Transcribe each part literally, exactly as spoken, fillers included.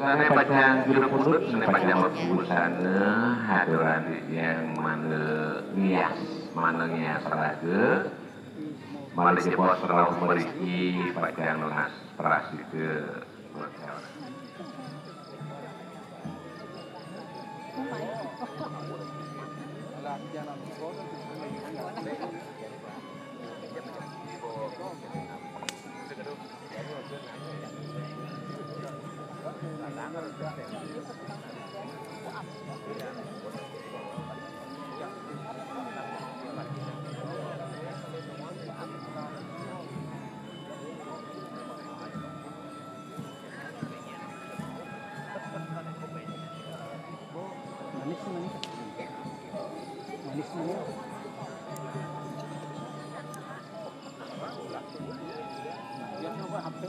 Sané pacang juru pundut, sané pacang mlebu busana, haturan titiang mangda ngias, mangda ngias raga, mangda jebos rauh mriki pacang nunas prasida. Manis nih, manis. Manis nih. Dia coba apa?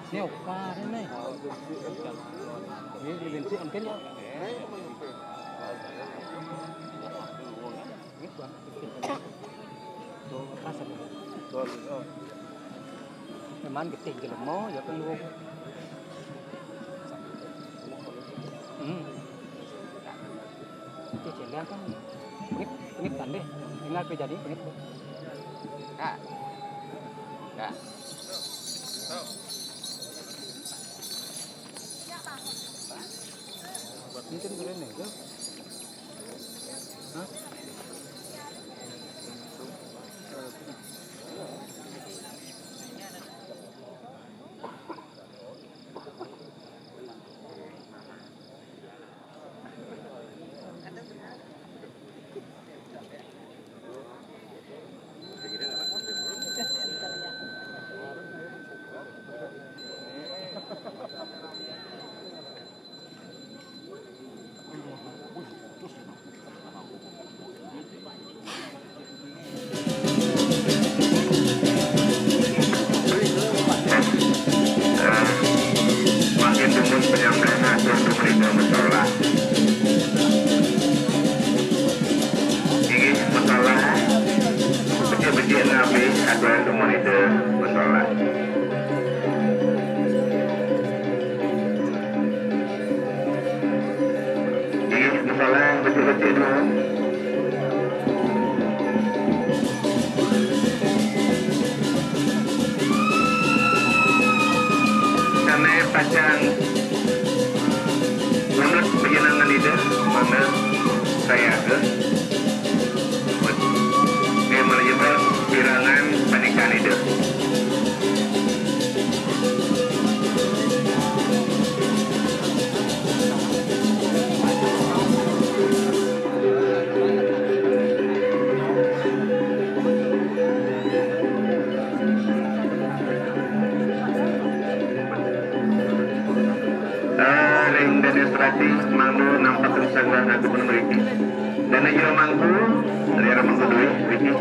Ini oka ini. Ini dibentuk mungkin ya. Ini buat. Tuh, pas ada. Memang getih jelema ya kan lu. Hmm. Getih jelema kan. Pengit, pengit kan deh. Tinggal kerja di pengit. Kak. Kak. Ini kan keren nih, tuh. Hah? Mangkin dumun panyambelan atur dumun Ida Mesola. Inggih, Mesola. Becik-becik nabi aturan dumun Ida Mesola. Inggih, Mesola, becik-becik dumun. Sané pacang ngunut panjenengan Ida, mangda sayaga. Ing malih jebos pirengang panikan Ida. Ring Dane Serati mangda nampakin sanggahan agung mriki. Dane Jero Mangku, Rera Mangku Dwi, mriki.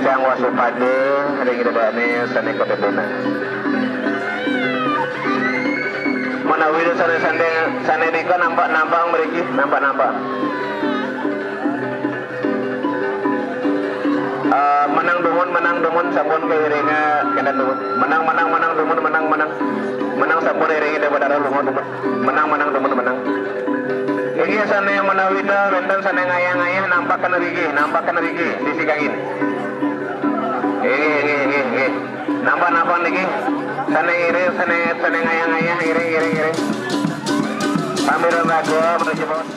Sang waspada ring Ida dané sané katebena. Manawi sané, sané, sané nika nampak-nampak mriki, nampak-nampak. Eh, menang dumun, menang dumun, sampun kairinga, kénten dumun. Menang, menang, menang dumun, menang, menang. Menang sampun iringi Déwa Batara lunga dumun. Menang, menang dumun, menang. Inggih sané manawi wénten sané ngayah-ngayah, nampakan riki, nampakan riki, sisi kangin. Inggih, inggih, inggih, inggih. Nampak-nampak niki. Sané iring, sané, sané ngayah-ngayah, iring, iring, iring. Pamiron raga, menuju bawah.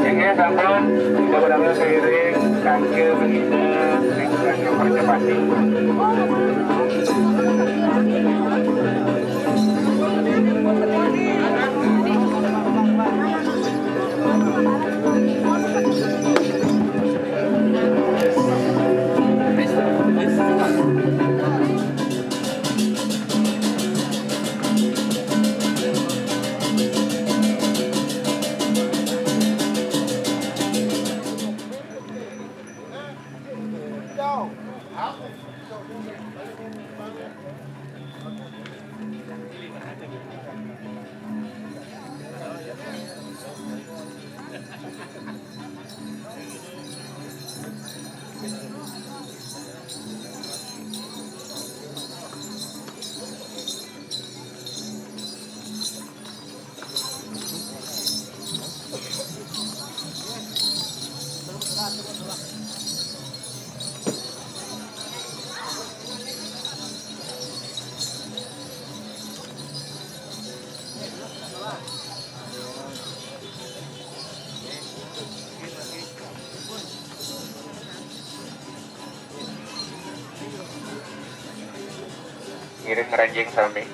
Inggih sampun, kita berangkat seiring kangge berita, kangge percepatan. Ngiring ngranjing sami.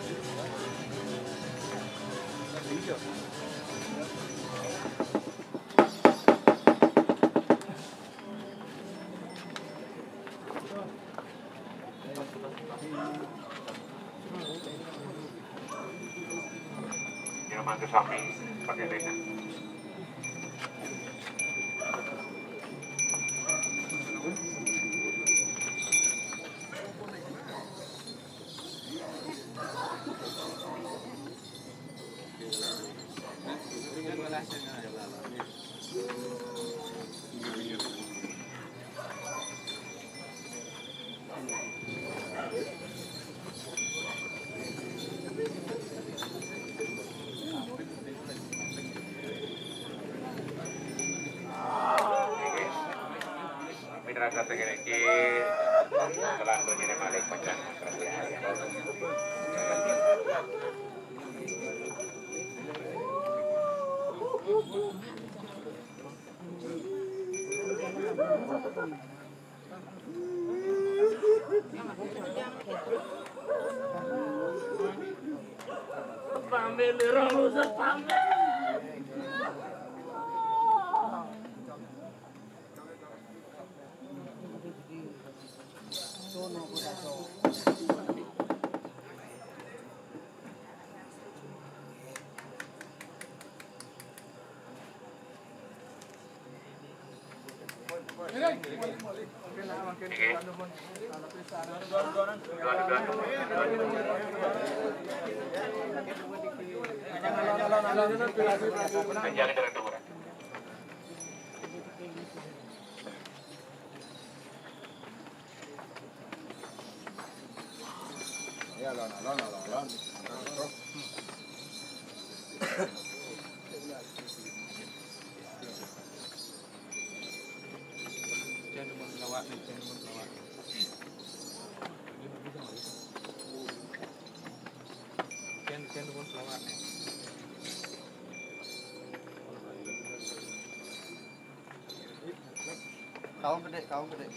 Kata kene iki, kelantunge malih pecah. Pamit, ora usah pamit. Ya, alon, alon, alon, alon. Jan, dumun selawat nih, jan, dumun selawat. Jan, jan, dumun selawat nih. Kaum gede, kaum gede.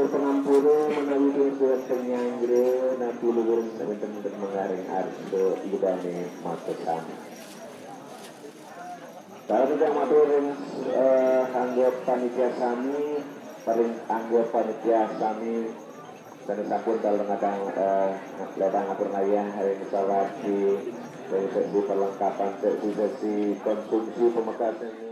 Pangampura menawi kula surat penyanggre napi luhur wenten mangaring arsa idane mata sami. Salam matur ring eh, angga panitia sami, paring angga panitia sami dan sampun dalam ngatang eh, ledang atur ngayah ring salaki dari sesi perlengkapan sesi-sesi konsumsi pamekasne.